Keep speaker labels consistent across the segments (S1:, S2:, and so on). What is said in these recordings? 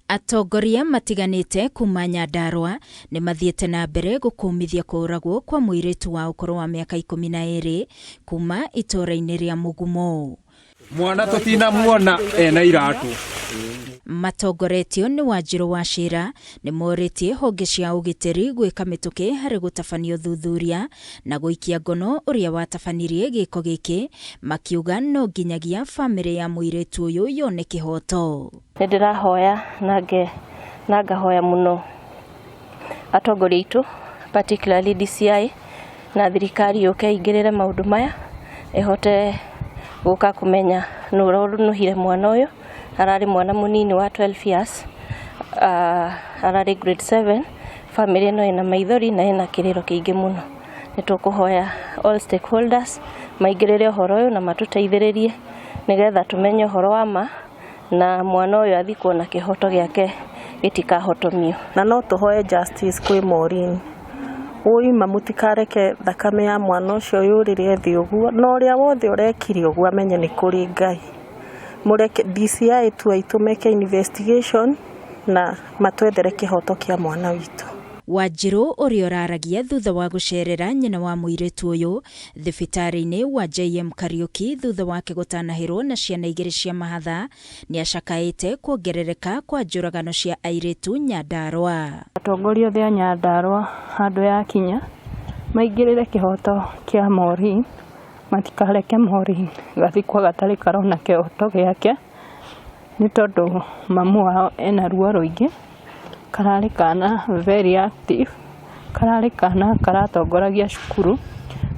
S1: Atongoria matiganĩte kuma Nyandarua nĩ mathiĩte na mbere gũkũmithia kũũragwo kwa mũirĩtu wa ũkũrũ wa mĩaka 12 kuma itũũra-inĩ rĩa Mũgumo.
S2: Mwana tũtinamuona ena iratũ.
S1: Matongoretio nĩ Wanjirũ wa Cira nĩ morĩtie honge cia ũgitĩri gwĩka mĩtũkĩ harĩ gũtabania ũthuthuria na gũikia ngono ũrĩa watabanirie gĩko gĩkĩ, makiuga no nginyagia famĩlĩ ya mũirĩtu ũyũ yone kĩhoto.
S3: Nĩ ndĩrahoya na ngahoya mũno atongoria aitũ, particularly DCI na thirikari yũke ĩingĩrĩre maũndũ maya, ĩhote gũka kũmenya nũ ũraũnũhire mwana ũyũ. Ararĩ mwana mũnini wa 12 years, ararĩ grade 7. Bamĩrĩ ĩno ĩna maithori na ĩna kĩrĩro kĩingĩ mũno. Nĩ tũkũhoya all stakeholders maingĩrĩre ũhoro ũyũ na matũteithĩrĩrie nĩgetha tũmenye ũhoro wa ma na mwana ũyũ athikwo na kĩhoto gĩake gĩtikahotomio.
S4: Na no tũhoe justice kwĩ Maureen. Ũima mũtikareke thakame ya mwana ũcio yũrĩre thĩ ũguo, na ũrĩa wothe ũrekire ũguo amenye nĩ kũrĩ Ngai. Mũreke DCI tu aitũ meke investigation na matwethere kĩhoto kĩa mwana witũ.
S1: Wanjirũ ũrĩa ũraragia thutha wa gũcerera nyina wa mũirĩtu ũyũ thibitarĩ-inĩ wa JM Kariuki thutha wake gũtanahĩrwo na ciana igĩrĩ cia mahatha nĩ acakaĩte kuongerereka kwa njũragano cia airĩtu Nyandarua.
S5: Atongoria othe a Nyandarua handũ yakinya maingĩrĩre kĩhoto kĩa Maureen, matikareke Maureen gathikwo gatarĩ karona kĩhoto gĩake, nĩ tondũ mamu wao ena ruo rũingĩ. Kararĩ kana very active, kararĩ kana karatongoragia cukuru.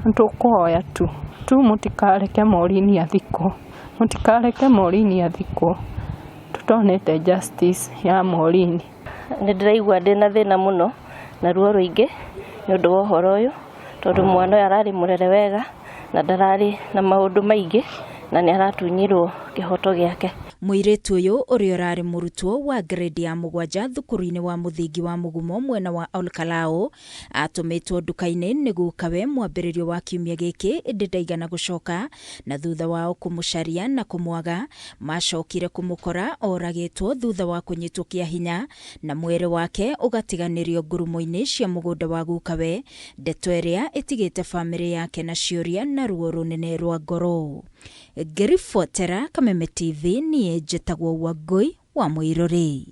S5: Nĩ tũkũhoya tu tu mũtikareke Maureen athikwo, mũtikareke Maureen athikwo tũtonete justice ya Maureen.
S3: Nĩ ndĩraigua ndĩna thĩna mũno na ruo rũingĩ nĩ ũndũ wa ũhoro ũyũ, tondũ mwana ũyũ ararĩ mũrere wega na ndararĩ na maũndũ maingĩ na nĩ aratunyirwo kĩhoto gĩake.
S1: Mũirĩtu ũyũ ũrĩa ũrarĩ mũrutwo wa grade ya 7 thukuru-inĩ wa mũthingi wa Mũgumo mwena wa Olkalou atũmĩtwo nduka-inĩ nĩ gukawe mwambĩrĩrio wa kiumia gĩkĩ, ĩndĩ ndaigana gũcoka, na thutha wao kũmũcaria na kũmwaga macokire kũmũkora oragĩtwo thutha wa kũnyitwo kĩa hinya na mwĩrĩ wake ũgatiganĩrio ngurumo-inĩ cia mũgũnda wa gukawe, ndeto ĩrĩa ĩtigĩte bamĩrĩ yake na ciũria na ruo rũnene rwa ngoro. Ngĩribotera Kameme TV, niĩ njĩtagwo Wangũi wa Mũirũrĩ.